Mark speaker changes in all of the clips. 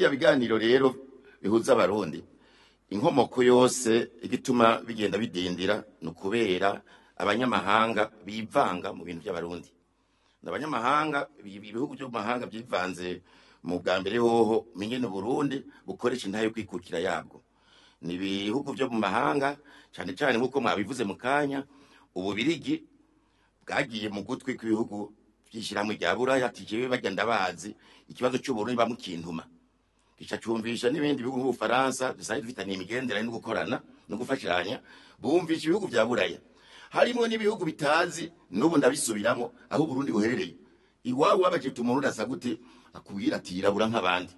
Speaker 1: Bijya biganiro rero bihuza Abarundi, inkomoko yose igituma bigenda bidindira ni ukubera abanyamahanga bivanga mu bintu by'Abarundi. Abanyamahanga, ibihugu byo mu mahanga byivanze mu bwa mbere hoho mingene Burundi bukoresha intahe yo kwikukira yabwo. Ni ibihugu byo mu mahanga cyane cyane, nk'uko mwabivuze mu kanya, Ububirigi bwagiye mu gutwi kw'ibihugu by'ishyirahamwe rya Buraya ati: "Jewe barya ndabazi, ikibazo cy'Uburundi bamukintuma." Gica cumvisha n'ibindi bihugu nk'Ubufaransa dusanzwe dufitaniye imigenderanire no gukorana no gufashanya. Bumvisha ibihugu bya Buraya, harimo n'ibihugu bitazi n'ubu, ndabisubiramo, aho Uburundi buherereye. Iwabo wabajije umuntu asa gute, akubwira ati: "Yirabura nk'abandi."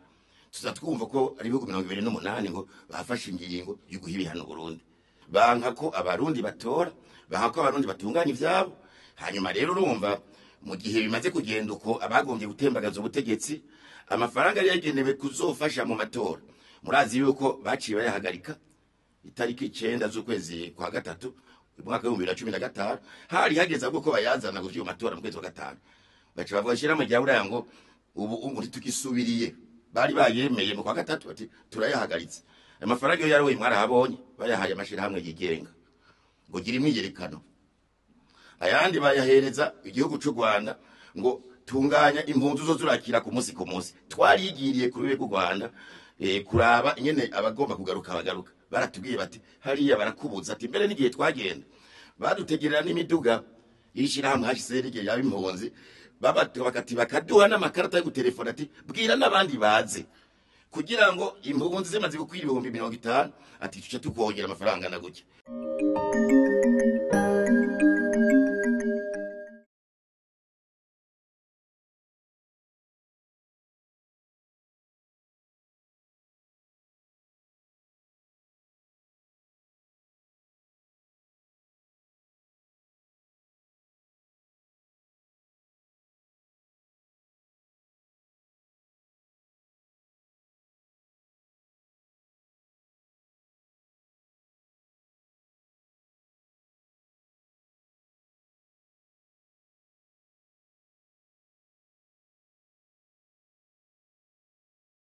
Speaker 1: Tuza twumva ko ari ibihugu 28 ngo bafashe ingingo yo guha ibihano Burundi, banka ko Abarundi batora, banka ko Abarundi batunganya ivyabo. Hanyuma rero urumva, mu gihe bimaze kugenda uko, abagombye gutembagaza ubutegetsi, amafaranga yari yagenewe kuzofasha mu matora, murazi yuko baciye bayahagarika itariki 9 z'ukwezi kwa gatatu umwaka w'2015. Hari hageze ahubwo ko bayazana ngo vy'ayo matora mu kwezi kwa gatanu. Baca bavuga ishirahamwe rya Buraya ngo ubu ntitukisubiriye, bari bayemeye mu kwa gatatu, bati: "Turayahagaritse." Ayo mafaranga iyo yaroye mwarahabonye, bayahaye amashirahamwe yigenga ngo gira imyiyerekano, ayandi bayahereza igihugu c'u Rwanda ngo tunganya impunzi zo zurakira ku munsi ku munsi. Twarigiriye ku rwego rw'u Rwanda kuraba ingene abagomba kugaruka bagaruka. Baratubwiye bati: "Hariya barakubuza." Ati mbere n'igihe twagenda badutegerera n'imiduga y'ishirahamwe HCR igihe yaba impunzi, bakati bakaduha n'amakarata yo gutelefona ati: "Bwira n'abandi baze," kugira ngo impunzi zimaze gukwira 50,000, ati tuce tukongera amafaranga na gutya.